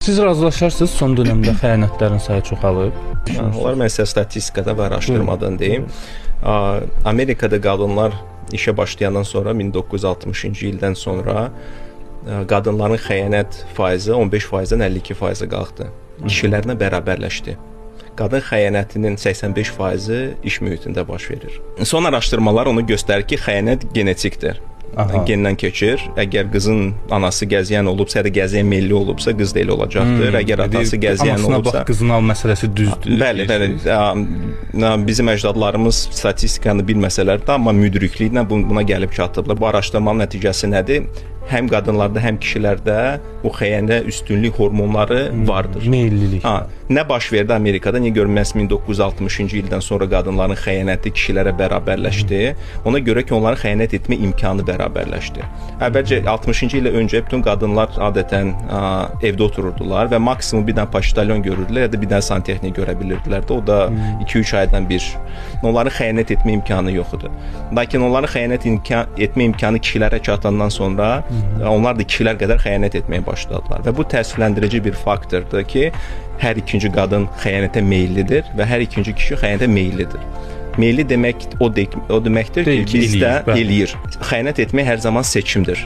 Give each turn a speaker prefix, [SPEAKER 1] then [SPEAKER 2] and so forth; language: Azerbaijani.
[SPEAKER 1] Siz razılaşarsınız, son dövrdə xəyanətlərin sayı çoxalıb?
[SPEAKER 2] Onlar mən sizə statistikada və araşdırmadan deyim. Amerikada qadınlar işə başlayandan sonra 1960-cı ildən sonra qadınların xəyanət faizi 15%-dən 52%-ə qalxdı. Kişilərlə bərabərləşdi. Qadın xəyanətinin 85%-i iş mühitində baş verir. Son araşdırmalar onu göstərir ki, xəyanət genetikdir.
[SPEAKER 1] Aha.
[SPEAKER 2] Gendən keçir. Əgər qızın anası gəziyən olubsa, ya da gəziyən meyilli olubsa, qız da elə olacaqdır. Əgər atası gəziyən
[SPEAKER 1] Anasına
[SPEAKER 2] olubsa,
[SPEAKER 1] bax, qızını al məsələsi düzdür.
[SPEAKER 2] Bəli, bəli. Bizim əcdadlarımız statistikanı bilməsələr də, amma müdrikliklə buna gəlib çatıblar. Bu araşdırmanın nəticəsi nədir? Həm qadınlarda, həm kişilərdə bu xəyanətə üstünlük hormonları vardır.
[SPEAKER 1] Meyillilik.
[SPEAKER 2] Ha, nə baş verdi Amerikada? Niyə görə məhz 1960-cı ildən sonra qadınların xəyanəti kişilərə bərabərləşdi? Ona görə ki, onların xəyanət etmə imkanı bərabərləşdi. Əvvəlcə 60-cı ilə öncə bütün qadınlar adətən evdə otururdular və maksimum bir dənə poçtalyon görürdülər ya da bir dənə santexnik görə bilirdilər də. O da 2-3 aydan bir. Onların xəyanət etmə imkanı yox idi. Lakin onların xəyanət etmə imkanı kişilərə çatandan sonra onlar da kişilər qədər xəyanət etməyə başladılar. Və bu təəssüfləndirici bir faktordur ki, hər ikinci qadın xəyanətə meyillidir və hər ikinci kişi xəyanətə meyillidir. Meyilli demək o deməkdir ki,
[SPEAKER 1] Deyil ki,
[SPEAKER 2] bizdə
[SPEAKER 1] eləyir, bəli.
[SPEAKER 2] eləyir. Xəyanət etmək hər zaman seçimdir.